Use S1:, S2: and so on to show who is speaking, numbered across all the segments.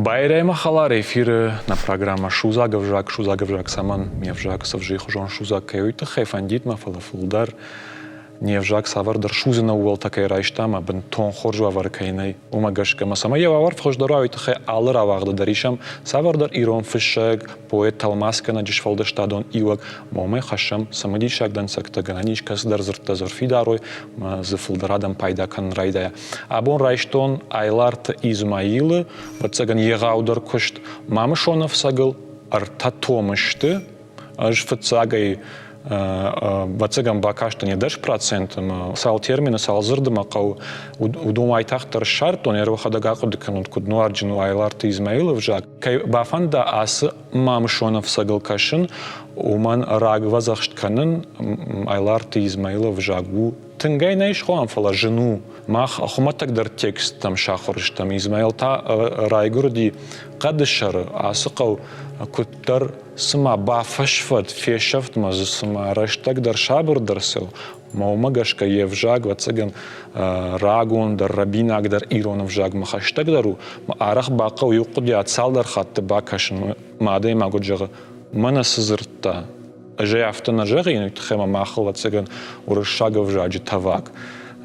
S1: Байрӕмӕ хӕлар эфиры нӕ программӕ Судзаг ӕвзаг, судзаг ӕвзаг цӕмӕн, ме взаг цывзыйы хуызон судзаг кӕй уый тыххӕй фӕндид мӕ, фӕлӕ фылдӕр не взаг цавӕрдӕр судзыны ӕууӕлтӕ кӕй райста ӕмӕ бынтон хорз уавӕры кӕй нӕй, уымӕ гӕсгӕ ӕмӕ цӕмӕй йӕ уавӕр фӕхуыздӕр уа, уый тыххӕй алы рауагъды дӕр исӕм цавӕрдӕр ирон фыссӕг, поэт, тӕлмацгӕнӕджы сфӕлдыстадон иуӕг, ӕмӕ уымӕй хӕссӕм цымыдисаг дӕнцӕгтӕ, гӕнӕн ис кӕцыдӕр дзырдтӕ дзы ӕрфидар уой, ӕмӕ дзы фылдӕр адӕм пайда кӕнын райдайа. Абон райстон Айларты Измаилы, ӕвӕццӕгӕн, егъаудӕр куыст Мамысон ӕфцӕгыл ӕртӕ томы сты. Ӕз фыццагӕй ӕвӕццӕгӕн бакастӕн йӕ 10% ӕмӕ цал термины, цал дзырды мӕ хъӕуы, уыдон уайтагъддӕр ссардтон, ӕрвӕхӕдӕг ахъуыды кӕнут, куыд нуарджын у Айларты Измаилы ӕвзаг. Кӕй бафӕнда ацы Мамысон ӕфцӕгыл кӕсын, уымӕн рагвӕдзӕхст кӕнын, Айларты Измаилы ӕвзаг у тынгӕй нӕ схонӕм, фӕлӕ зын у. Мах хуымӕтӕгдӕр тексттӕм сахуыр стӕм. Измаил та райгуырди хъӕды сӕры. Ацы хъӕу куыддӕр цыма бафӕсфӕд, фесӕфтмӕ дзы цыма рӕстӕг дӕр сабырдӕр цӕуы. Мӕ уымӕ гӕсгӕ йе взаг, ӕвӕццӕгӕн, рагондӕр, рӕбинагдӕр ирон ӕвзагмӕ хӕстӕгдӕр у. Мӕ арӕх бахъӕуы иу хъуыдыйад цалдӕр хатты бакӕсын. Мӕ адӕймаг уыд зӕгъы, мӕнӕ цы дзырдта, Ӕз ӕй афтӕ нӕ зӕгъин, уый тыххӕй ӕмӕ махыл, ӕвӕццӕгӕн, уырыссаг ӕвзаджы тӕваг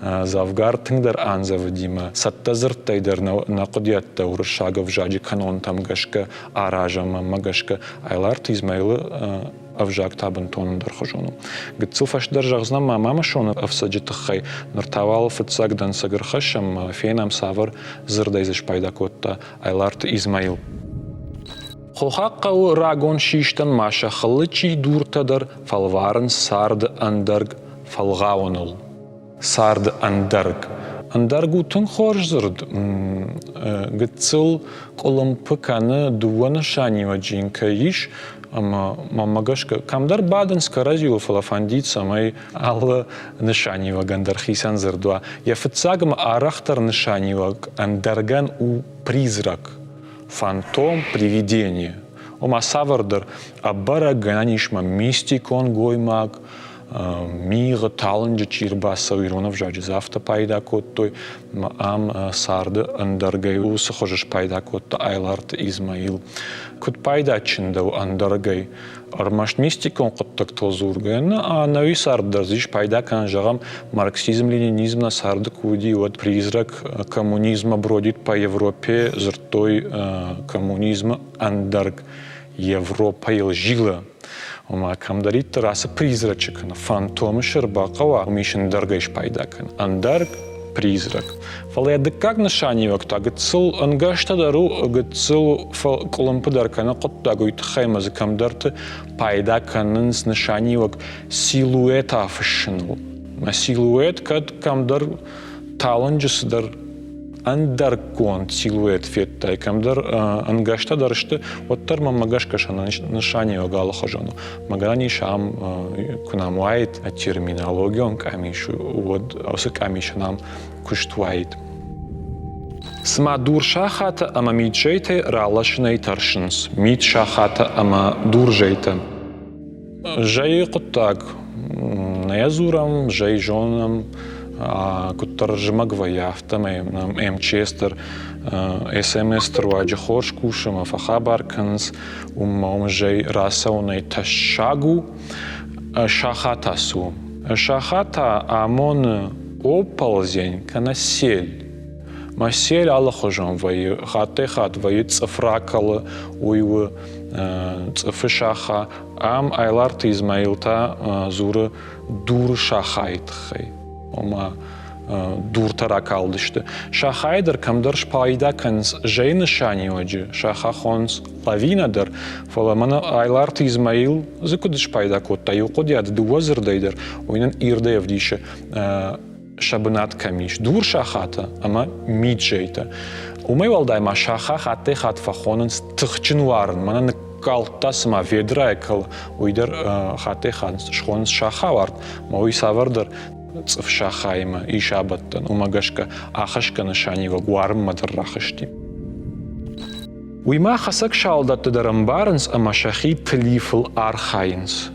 S1: дзӕвгар тынгдӕр андзӕвыди-мӕ цӕттӕ дзырдтӕй дӕр нӕ хъуыдыйӕдтӕ уырыссаг ӕвзаджы кӕнонтӕм гӕсгӕ аразӕм ӕмӕ гӕсгӕ Айларты Измаилы ӕвзаг та бынтон ӕндӕрхуызон у. Гыццыл фӕстӕдӕр зӕгъдзынӕн ма Мамысоны ӕфцӕджы тыххӕй, ныр та уал фыццаг дӕнцӕг ӕрхӕссӕм ӕмӕ фенӕм, цавӕр дзырдӕй дзы спайда кодта Айларты Измаил. Хохаг хъӕуы рагон систӕн ма сӕ хылычъи дуртӕ дӕр фӕлварынц царды ӕндӕрг фӕлгъауыныл. Царды ӕндӕрг. Ӕндӕрг у тынг хорз дзырд. Гыццыл къуылымпы кӕны дыууӕ нысаниуӕджы йын кӕй ис, ӕмӕ мӕнмӕ гӕсгӕ кӕмдӕр бадынц кӕрӕдзиуыл, фӕлӕ фӕндид, цӕмӕй алы нысаниуӕгӕн дӕр хицӕн дзырд уа. Йӕ фыццаг ӕмӕ арӕхдӕр нысаниуӕг ӕндӕргӕн у призрак. Фантом, привидение. Ома цавӕрдӕр ӕбӕрӕг гӕнӕн ис мӕ мистикон гоймаг, мигъы, талынджы чи ӕрбацӕуы, ирон ӕвзаджы дзы афтӕ пайда кодтой. Ам царды ӕндӕргӕй уыцы хуызы спайда кодта Айларты Измаил. Куыд пайда чындӕуы ӕндӕргӕй? Ӕрмӕст мистикон хъуыддӕгтыл дзургӕйӕ нӕ, ӕнӕуи цард дӕр дзы ис пайда кӕнӕн, зӕгъӕм, марксизм-ленинизм нӕ царды куы уыди, уӕд призрак коммунизма бродит по Европе дзырдтой коммунизмы ӕндӕрг Европӕйыл зилы. Ома кӕмдӕриддӕр ацы призрачы кӕнӕ фантомы сӕр бахъӕуа, уым ис ӕндӕргӕй спайда кӕн. Ӕндӕрг призрак. Фӕлӕ йӕ дыккаг нысаниуӕг та гыццыл ӕнгӕстӕ дӕр у, гыццыл къуылымпы дӕр кӕны хъуыддаг, уый тыххӕй ӕмӕ дзы кӕмдӕрты пайда кӕнынц нысаниуӕг силуэт афыссыныл. Мӕ силуэт кӕд кӕмдӕр талынджы цыдӕр ӕндӕрггонд силуэт федтай, кӕмдӕр ӕнгӕстӕ дӕр сты, уӕддӕр мӕнмӕ гӕсгӕ сӕ нысаниуӕг алыхуызон у. Мӕгӕн ис ам, куы нӕм уаид терминологион къамис, уӕд уыцы къамисӕн ам куыст уаид. Цыма дур сахаты ӕмӕ мит-зӕйтӕй раласынӕй тӕрсынц, мит сахаты ӕмӕ дурзӕйтӕ. Зӕйы хъуыддаг нӕ дзурӕм, зӕй зонӕм, куыддӕр зымӕг вӕййы, афтӕмӕй нӕм МЧС дӕр СМС-ты руаджы хорз кусы ӕмӕ фӕхабар кӕнынц, уым ма уым зӕй рацӕуынӕй тӕссаг у. Сахата цы у? Сахата амоны оползень кӕнӕ сель. Масель алыхуызон вӕййы, хаттӕй-хатт вӕййы цъыф ракӕлы, уый у цъыфы саха. Ам Айларты Измаил та дзуры дуры сахайы тыххӕй, ома дуртӕ ракалдысты. Сахайы дӕр кӕмдӕр спайда кӕнынц зӕйы нысаниуӕджы, саха хонынц лавинӕ дӕр, фӕлӕ мӕнӕ Айларты Измаил дзы куыд спайда кодта, иу хъуыдыйад дыууӕ дзырдӕй дӕр, уый нын ирдӕй ӕвдисы сӕ бынат кӕм ис, дур сахатӕ ӕмӕ мит-зӕйтӕ. Уымӕй уӕлдай ма саха хаттӕй-хатт фӕхонынц тыхджын уарын, мӕнӕ ныккалдта цыма ведрайы кӕлы, уый дӕр хаттӕй-хатт схонынц сахауард, ӕмӕ уый цавӕрдӕр цъыф сахаимӕ ис абӕттӕн, уымӕ гӕсгӕ ахӕсгӕ нысаниуӕг уарынмӕ дӕр рахызти. Уый ма хӕцӕг салдӕтты дӕр ӕмбарынц ӕмӕ сӕхи тылифыл архайынц.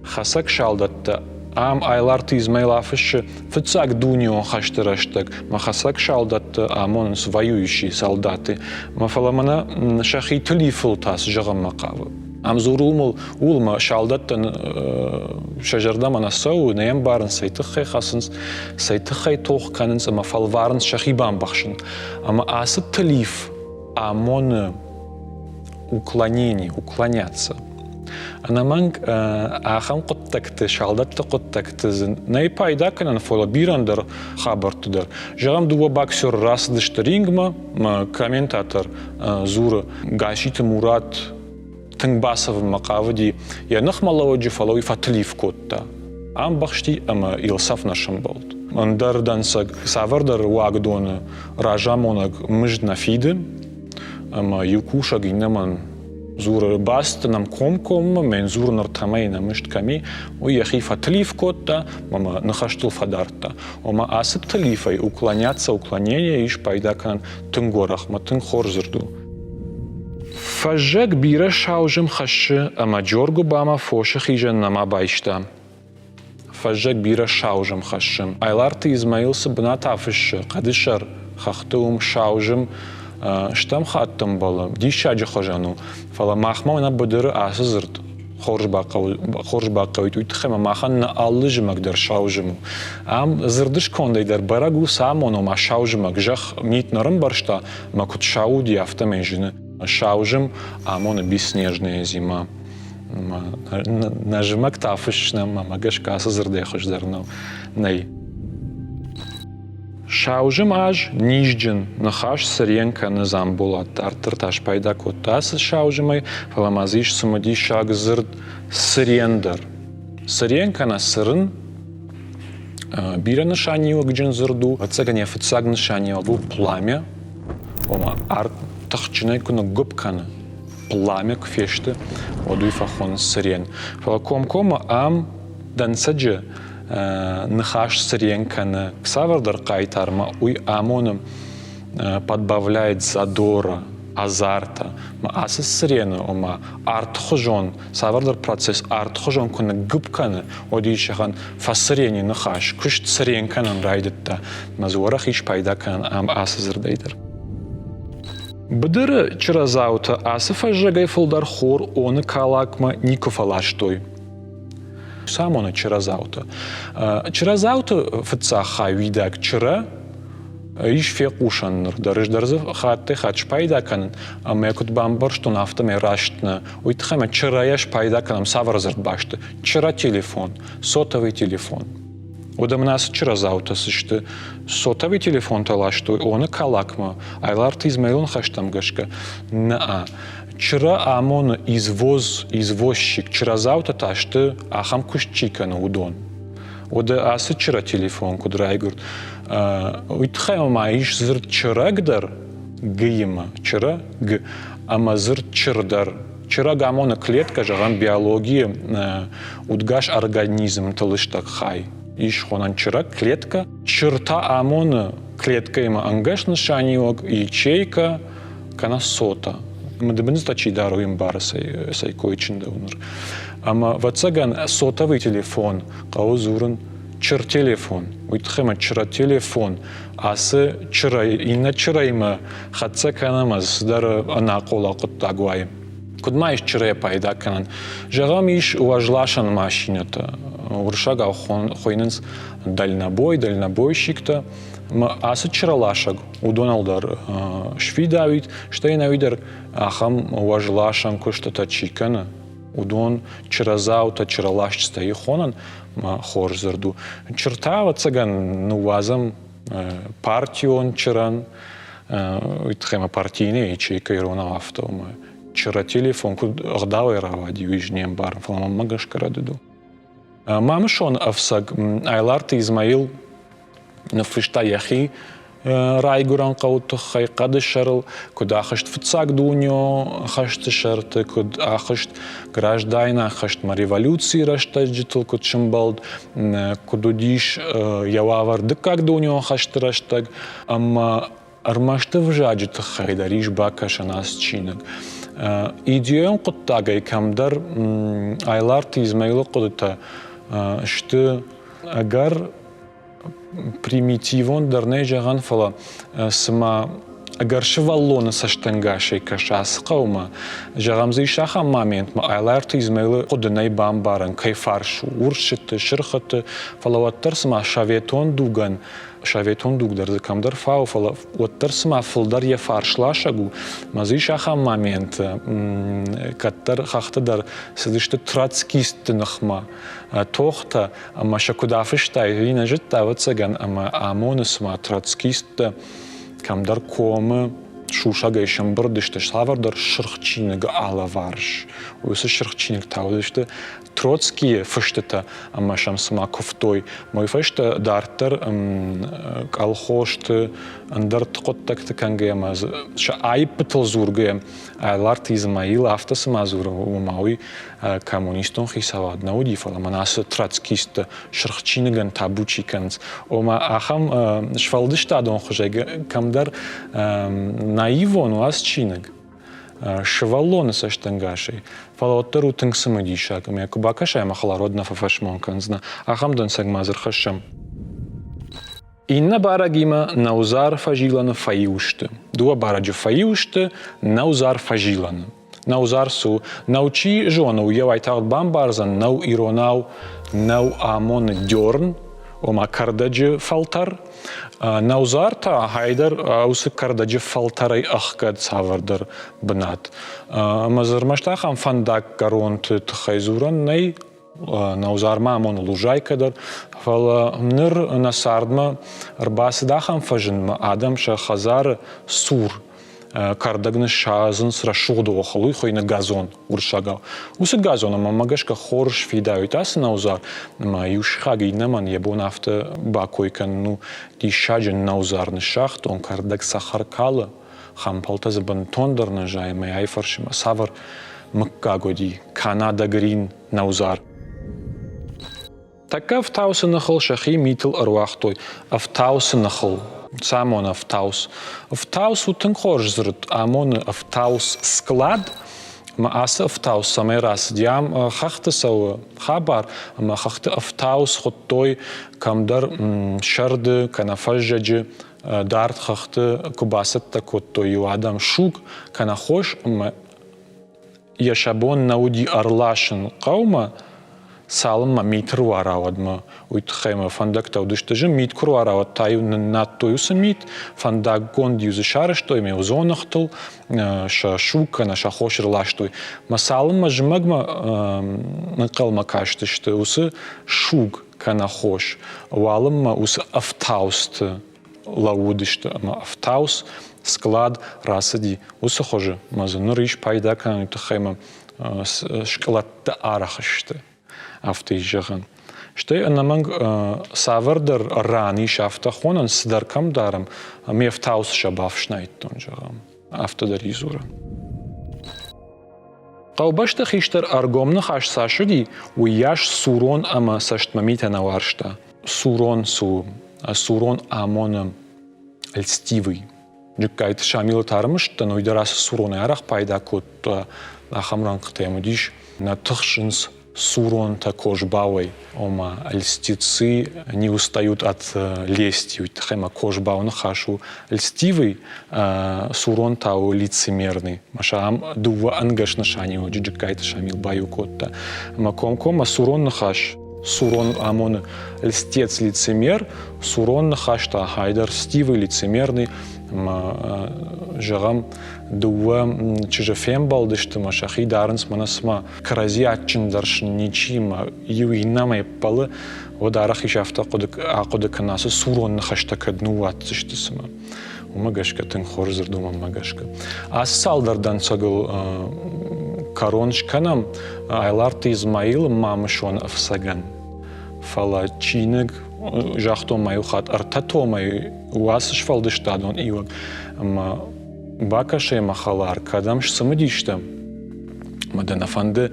S1: Хӕцӕг салдӕттӕ. Ам Айларты Измаил афыссы фыццаг дунеон хӕсты рӕстӕг мӕ хӕцӕг салдӕтты амонынц воюющие солдаты, мӕ фӕлӕ мӕнӕ сӕхи тылифыл та цы зӕгъынмӕ хъавы. Ам дзуры уымыл, ууыл мӕ салдӕттӕн сӕ зӕрдӕмӕ нӕ цӕуы, нӕ ӕмбарынц, цӕй тыххӕй хӕцынц, цӕй тыххӕй тох кӕнынц ӕмӕ фӕлварынц сӕхи бамбӕхсын. Ӕмӕ ацы тылиф амоны уклонение, уклоняться. Ӕнӕмӕнг ахӕм хъуыддӕгты, салдӕтты хъуыддӕгты дзы нӕй пайда кӕнӕн, фӕлӕ бирӕ ӕндӕр хабӕртты дӕр. Зӕгъӕм, дыууӕ боксеры рацыдысты рингмӕ, комментатор дзуры, Гасситы Мурат тынг бацӕвынмӕ хъавыди йӕ ныхмӕлӕуӕджы, фӕлӕ уый фӕтылиф кодта. Амбӕхсти ӕмӕ йыл цӕф нӕ сӕмбӕлд. Ӕндӕр дӕнцӕг цавӕрдӕр уагдоны разамонӕг мызд нӕ фиды, ӕмӕ иу кусӕг иннӕмӕн дзуры, бацыдтӕн ӕм комкоммӕ, мӕн дзуры ныртӕмӕй нӕ мызд кӕм и, уый йӕхи фӕтылиф кодта ӕмӕ ныхӕстыл фӕдардта. Ома ацы тылифӕй уклоняться, уклонение ис пайда кӕнӕн тынг уӕрӕхмӕ, тынг хорз дзырд у. Фӕззӕг бирӕ саузым хӕссы ӕмӕ Джоргуыбамӕ фосы хизӕн нӕма байста. Фӕззӕг бирӕ саузым хӕссы. Айларты Измаил цы бынат афыссы, хъӕдысӕр, хӕхты уым саузым стӕм хатт ӕмбӕлы, диссаджы хуызӕн у. Фӕлӕ махмӕ нӕ быдыры ацы дзырд хорз бахъӕуид, уый тыххӕй ма махӕн нӕ алы зымӕг дӕр саузым у. Ам дзырды скондӕй дӕр бӕрӕг у, цы амоны, ома саузымӕг, зӕхх мит нӕ рымбӕрзта, ӕмӕ куыд сау уыди, афтӕмӕй зыны. Саузым амоны бесснежная зима. Нӕ зымӕг та фыссынӕн мӕ гӕсгӕ ацы дзырдӕй хуыздӕр нӕй. Саузым аз низджын ныхас цырен кӕны Дзамболат. Дарддӕр та спайда кодта ацы саузымӕй, фӕлӕ ма дзы ис цымыдисаг дзырд цырен дӕр. Цырен кӕнӕ цырын бирӕ нысаниуӕгджын дзырд у. Ӕцӕгӕн йӕ фыццаг нысаниуӕг у пламя, ома арт тыхджынӕй куы ныггуыпп кӕны, пламя куы фесты, уӕд уый фӕхонынц цырен. Фӕлӕ комкоммӕ ам дӕнцӕджы ныхас цырен кӕны цавӕрдӕр хъайтармӕ, уый амоны подбавляет задора, азарта. Ацы цырены, ома артхуызон, цавӕрдӕр процесс артхуызон куы ныггуыпп кӕны, уӕд ис зӕгъӕн фӕцырени ныхас, куыст цырен кӕнын райдыдта. Мӕ дзы уӕрӕх ис пайда кӕнӕн ам ацы дзырдӕй дӕр. Быдыры чырӕдзаутӕ ацы фӕззӕгӕй фылдӕр хор Оны калакмӕ никуы фӕластой. Цы амоны чырӕдзаутӕ? Чырӕдзауты фыццаг хай уидаг чырӕ ис фехъусӕн ныр дӕр. Ӕз дӕр дзы хаттӕй-хатт спайда кӕнын, ӕмӕ куыд бамбӕрстон, афтӕмӕй раст нӕ. Уый тыххӕй ма чырӕйӕ спайда кӕнӕм цавӕр дзырдбасты? Чырӕ телефон, сотовый телефон. Уӕдӕ мын ацы чырӕдзаутӕ цы сты? Сотовый телефонтӕ ластой Оны Калакмӕ, Айларты Измаилон хӕстӕм гӕсгӕ. Нӕ. Чырӕ амоны извоз, извозчик. Чырӕдзаутӕ та сты, ахӕм куыст чи кӕны, уыдон. Уӕдӕ ацы чырӕ телефон куыд райгуырд, уый тыххӕй ма ис дзырд чырӕг дӕр, г-имӕ, чырӕ, г, ӕмӕ дзырд чыр дӕр. Чырӕг амоны клеткӕ, зӕгъӕм, биологийы удгас организмты лыстӕг хай. Ис хонӕн чырӕг, клеткӕ. Чыр та амоны клеткӕимӕ ӕнгӕс нысаниуӕг, ячейкӕ кӕнӕ сота. Мыдыбындзытӕ чи дары, уый ӕмбары, цӕй кой чындӕуы ныр. Ӕмӕ, ӕвӕццӕгӕн, сотовый телефон хъӕуы дзурын чыр телефон. Уый тыххӕй ма чырӕ телефон ацы чырӕй иннӕ чырӕимӕ хӕццӕ кӕнӕм, ӕз цыдӕр ӕнахъола хъуыддаг уайы. Куыд ма ис чырӕйӕ пайда кӕнӕн? Зӕгъӕм, ис уӕзласӕн машинӕтӕ. Уырыссагау хуыйнынц дальнобой, дальнобойщиктӕ. Ацы чырӕласӕг уыдоныл дӕр сфидауид, стӕй ӕнӕуи дӕр ахӕм уӕзласӕн куыстытӕ чи кӕны, уыдон чырӕдзаутӕ, чырӕласджытӕ хонӕн хорз дзырд у. Чыртӕ, ӕвӕццӕгӕн, ныууадзӕм партион чырӕн, уый тыххӕй ма партийный ячейка иронау афтӕ у. Чырӕ телефон куыд ӕгъдауӕй рауади, уый ӕз не мбарын, фӕлӕ мӕнмӕ гӕсгӕ рӕдыд у. Мамысоны ӕфцӕг Айларты Измаил ныффыста йӕхи райгуырӕн хъӕуы тыххӕй хъӕды сӕрыл, куыд ахызт фыццаг дунеон хӕсты сӕрты, куыд ахызт граждайнаг хӕстмӕ революцийы рӕстӕджытыл куыд сымбӕлд, куыд уыдис йӕ уавӕр дыккаг дунеон хӕсты рӕстӕг ӕмӕ ӕрмӕст ӕвзаджы тыххӕй дӕр ис бакӕсӕн ацы чиныг. Идейон хъуыддагӕй кӕмдӕр Айларты Измаилы хъуыдытӕ сты ӕгӕр примитивон дӕр нӕй зӕгъӕн, фӕлӕ цыма ӕгӕр сывӕллоны цӕстӕнгасӕй кӕсы ацы хъӕумӕ. Зӕгъӕм дзы ис ахӕм моментмӕ, Айларты Измаилы хъуыды нӕй бамбарӕн, кӕй фарс у, урсыты, сырхыты, фӕлӕ уӕддӕр цыма советон дугӕн, советон дуг дӕр дзы кӕмдӕр фауы, фӕлӕ уӕддӕр цыма фылдӕр йӕ фарсласӕг у. Мӕ дзы ис ахӕм момент, кӕддӕр хӕхты дӕр цыдысты троцкистты ныхмӕ тохтӕ, ӕмӕ сӕ куыд афыстай, уый нӕ зыдта, ӕвӕццӕгӕн, ӕмӕ амоны цыма троцкисттӕ кӕмдӕр комы сусӕгӕй сӕмбырд сты цавӕрдӕр сырх чиныг алӕварс. Уыцы сырх чиныг та уыдысты Троцкийы фыстытӕ ӕмӕ сӕм цыма куывтой. Уый фӕстӕ дарддӕр колхозты, ӕндӕр хъуыддӕгты кӕнгӕ ӕмӕ сӕ аиппытыл дзургӕ Айларты Измаил афтӕ цыма дзуры, ома уый коммунистон хицауад нӕ уыди, фӕлӕ мӕнӕ ацы троцкистты сырх чиныгӕн табу чи кӕнынц. Ома ахӕм сфӕлдыстадон хуызӕй кӕмдӕр наивон у ацы чиныг сывӕллоны цӕстӕнгасӕй, фӕлӕ уӕддӕр у тынг цымыдисаг ӕмӕ куы бакӕсай ӕмӕ хӕларод нӕ фӕфӕсмон кӕндзынӕ, ахӕм дӕнцӕг ма дзы рхӕссӕм. Иннӕ барӕгимӕ нӕудзар фӕзилӕны фӕиу сты. Дыууӕ барӕджы фӕиу сты нӕудзар фӕзилӕны. Нӕудзар цы у? Нӕу чи зоны, уый йӕ уайтагъд бамбардзӕн, нӕу иронау нӕу амоны дёрн, ома кӕрдӕджы фӕлтӕр. Нӕудзар та хайдӕр уыцы кӕрдӕджы фӕлтӕрӕй ӕхгӕд цавӕрдӕр бынат. Ӕмӕ дзы ӕрмӕст ахӕм фӕндаггӕронты тыххӕй дзурӕн нӕй, нӕудзармӕ амоны лужайкӕ дӕр, фӕлӕ ныр нӕ цардмӕ ӕрбацыд ахӕм фӕзындмӕ, адӕм сӕ хӕдзары цур кӕрдӕг ныссадзынц рӕсугъд охыл, уый хуыйны газон уырыссагау. Уыцы газон ӕмӕ гӕсгӕ хорз фидауид ацы нӕудзар, ӕмӕ иу сыхаг иннӕмӕн йӕ бон афтӕ бакой кӕнын у, диссаджы нӕудзар ныссагътон, кӕрдӕг цӕхӕр калы, хӕмпӕлтӕ дзы бынтондӕр нӕ зайы ӕмӕ ай фӕрсы мӕ цавӕр мыггаг уыди, Канада Грин нӕудзар. Тӕккӕ ӕфтауцы ныхыл сӕхи митыл ӕруагътой. Ӕфтауцы ныхыл. Цы амоны ӕфтауц? Ӕфтауц у тынг хорз дзырд, амоны ӕфтауц склад. Ӕмӕ ацы ӕфтауц цӕмӕй рацыди? Ам хӕхты цӕуы хабар, ӕмӕ хӕхты ӕфтауц хуыдтой кӕмдӕр сӕрды кӕнӕ фӕззӕджы дард хӕхты куы бацӕттӕ кодтой иу адӕм суг кӕнӕ хос ӕмӕ йӕ сӕ бон нӕ уыди ӕрласын хъӕумӕ, цалынмӕ мит ӕруара, уӕдмӕ. Уый тыххӕй мӕ фӕндӕгтӕ уыдысты зын, мит куы руара, уӕд та-иу ныннадтой уыцы мит, фӕндаггонд-иу дзы сарӕзтой ӕмӕ-иу дзоныгътыл сӕ суг кӕнӕ сӕ хос ӕрластой. Мӕ цалынмӕ зымӕгмӕ ӕнхъӕлмӕ кастысты уыцы суг кӕнӕ хос, уалынмӕ уыцы ӕфтауцты лӕууыдысты ӕмӕ ӕфтауц склад рацыди уыцы хуызы ӕмӕ дзы ныр ис пайда кӕныны тыххӕй ӕмӕ скълӕдтӕ арӕх сты, афтӕ ис зӕгъӕн. Стӕй ӕнӕмӕнг цавӕрдӕр ран ис афтӕ хонӕн, цыдӕр кӕм дарӕм, ме фтауц сӕ бафснайдтон, зӕгъӕм, афтӕ дӕр и дзурӕн. Хъӕубӕсты хистӕр ӕргом ныхас цас уыди, уыйас цурон ӕмӕ цӕстмӕмитӕ нӕ уарзта. Цурон цы у? Цурон амоны льстивый. Джыккайты Шамилы та ӕрымысыдтӕн, уый дӕр ацы цуронӕй арӕх пайда кодта, ахӕм рӕнхъытӕ йӕм уыдис. Нӕ тыхсынц цуронтӕ козбауӕй, ома льстецы не устают от лести, уый тыххӕй ма козбау ныхас у льстивый, цурон та у лицемерный. Мӕ ам дыууӕ ӕнгӕс нысаниуӕджы Джыккайты Шамил баиу кодта. Ӕмӕ комкоммӕ цурон ныхас Сурон амоны льстец лицемер, сурон ныхас та хайдӕр стивый лицемерный, ӕмӕ зӕгъӕм, дыууӕ чызджы фембӕлдысты ӕмӕ сӕхи дарынц мӕнӕ цыма кӕрӕдзи адджындӕр сын ничи ӕмӕ иу иннӕмӕй ӕппӕлы, уӕд арӕх ис афтӕ ахъуыды кӕна, ацы сурон ныхӕстӕ кӕд ныууадздзысты цымӕ. Уымӕ гӕсгӕ тынг хорз дзырд у мӕнмӕ гӕсгӕ. Ацы цалдӕр дӕнцӕгыл кӕрон скӕнӕм Айларты Измаилы Мамысон ӕфцӕгӕн. Фӕлӕ чиныг, загътон ма иу хатт, ӕртӕ томӕй у ацы сфӕлдыстадон иуӕг. Ӕмӕ бакӕсӕм, мӕ хӕлар, кӕдӕм сцымыдис дӕ. Ӕмӕ дӕ нӕ фӕнды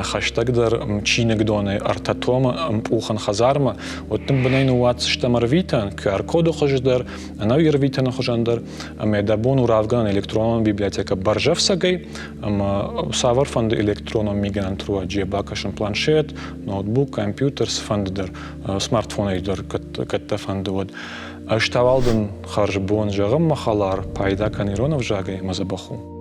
S1: хӕстӕгдӕр чиныгдоны ӕртӕ томы ӕмпъухӕн хӕдзармӕ, уӕд дын бынӕй ныууадздзыстӕм ӕрвитӕн, QR-коды хуызы дӕр, ӕнӕуи ӕрвитӕны хуызӕн дӕр, ӕмӕ дӕ бон у равгӕнӕн электронон библиотекӕ бӕрзӕфцӕгӕй, ӕмӕ цавӕрфӕнды электронон мигӕнӕнты руаджы йӕ бакӕсын планшет, ноутбук, компьютер, цыфӕнды дӕр, смартфонӕй дӕр кӕд дӕ фӕнды, уӕд. Ӕз та уал дын хӕрзбон зӕгъын, мӕ хӕлар, пайда кӕн ирон ӕвзагӕй ӕмӕ дзӕбӕх у.